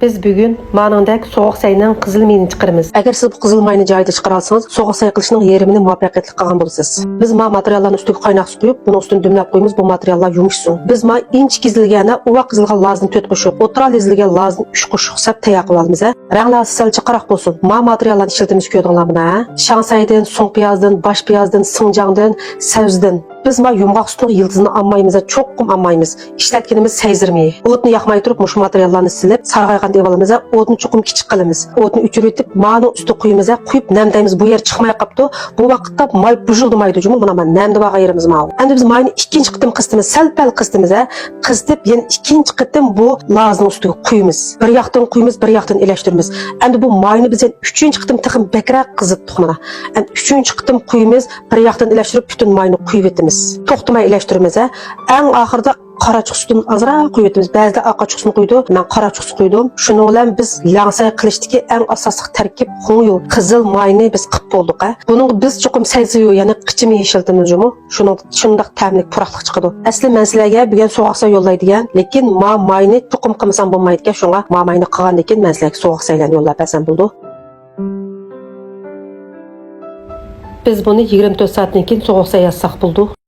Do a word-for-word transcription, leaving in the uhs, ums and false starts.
بىز بۈگۈن مانىڭدەك سوغۇق سەينىڭ قىزىل مېيىنى چىقىرىمىز. ئەگەر سىز بۇ قىزىل ماينى جايىدا چىقىرالىسىڭىز، سوغۇق سەي قىلىشنىڭ يېرىمىنى مۇۋەپپەقىيەتلىك قىلغان بولىسىز. بىز ما ماتېرىياللارنى ئۈستىگە قايناق سۇ قۇيۇپ، بۇنىڭ ئۈستىنى دۈملەپ قويىمىز، بۇ ماتېرىياللار يۇمشىسۇن. بىز ما ئىنچىكە ئېزىلگەن، ئۇۋاق ئېزىلغان لازىنى تۆت قوشۇق، ئوتتۇرا ئېزىلگەن لازىنى ئۈچ قوشۇق سەپ تەييار قىلىۋالىمىز. رەڭلەر سەل جىقراق بولسۇن. ما ماتېرىياللارنى ئىشلىتىمىز، كۆردۈڭلارمۇ ھە؟ شاڭسەيدىن، سۇڭ پىيازدىن، باش پىيازدىن، سىڭجاڭدىن، سەۋزىدىن. بىز ما يۇمغاق سۈتنىڭ يىلتىزىنى ئالمايمىز، چوقۇم ئالمايمىز. ئىشلەتكىنىمىز سەيزىرمىيى. ئوتنى ياقماي تۇرۇپ مۇشۇ ماتېرىياللارنى سېلىپ، سارغايغاندا ئېلىۋالىمىز، ئوتنى چوقۇم كىچىك قىلىمىز. ئوتنى ئۆچۈرۈۋېتىپ، مانىڭ ئۈستىگە قويىمىز، قويۇپ نەمدەيمىز، بۇ يەر چىقماي قاپتۇ. بۇ ۋاقىتتا ماي بۇژۇلدىمايدۇ جۇمۇ، مانا مانا نەمدىۋالغان يېرىمىز ماۋۇ. ئەمدى بىز ماينى ئىككىنچى قېتىم قىزىتىمىز، سەل پەل قىزىتىمىز، قىزىتىپ يەنە ئىككىنچى قېتىم بۇ لازىنىڭ ئۈستىگە قويىمىز. بىر ياقتىن قويىمىز، بىر ياقتىن ئېلەشتۈرىمىز. ئەمدى بۇ ماينى بىز يەنە ئۈچىنچى قېتىم تېخىمۇ بەكرەك قىزىتتۇق مانا. ئەمدى ئۈچىنچى قېتىم قويىمىز، بىر ياقتىن ئېلەشتۈرۈپ پۈتۈن ماينى قۇيۇۋېتىمىز. توختىماي ئېلەشتۈرىمىز ھە. ئەڭ ئاخىرىدا قارا چۇقسىدىن ئازراق قۇيۇۋېتىمىز. بەزىلەر ئاق چۇقسىنى قۇيىدۇ، مەن قارا چۇقسا قۇيدۇم. شۇنىڭ بىلەن بىز لەڭسەي قىلىشتىكى ئەڭ ئاساسلىق تەركىب خۇڭيۇ، قىزىل ماينى بىز قىلىپ بولدۇق ھە. بۇنىڭغا بىز چوقۇم سەيزىيۇ، يەنى قىچا مېيى ئىشلىتىمىز جۇمۇ. شۇنىڭ شۇنداق تەملىك پۇراقلىق چىقىدۇ. ئەسلى مەن سىلەرگە بۈگۈن سوغۇق سەي يوللايدىغان، لېكىن ما ماينى چوقۇم قىلمىسام بولمايدىكەن، شۇڭا ما ماينى قىلغاندىن كېيىن مەن سىلەرگە سوغۇق سەيلەرنى يوللاپ بەرسەم بولىدۇ. بىز بۇنى يىگىرمە تۆت سائەتتىن كېيىن سوغۇق سەي يازساق بولىدۇ.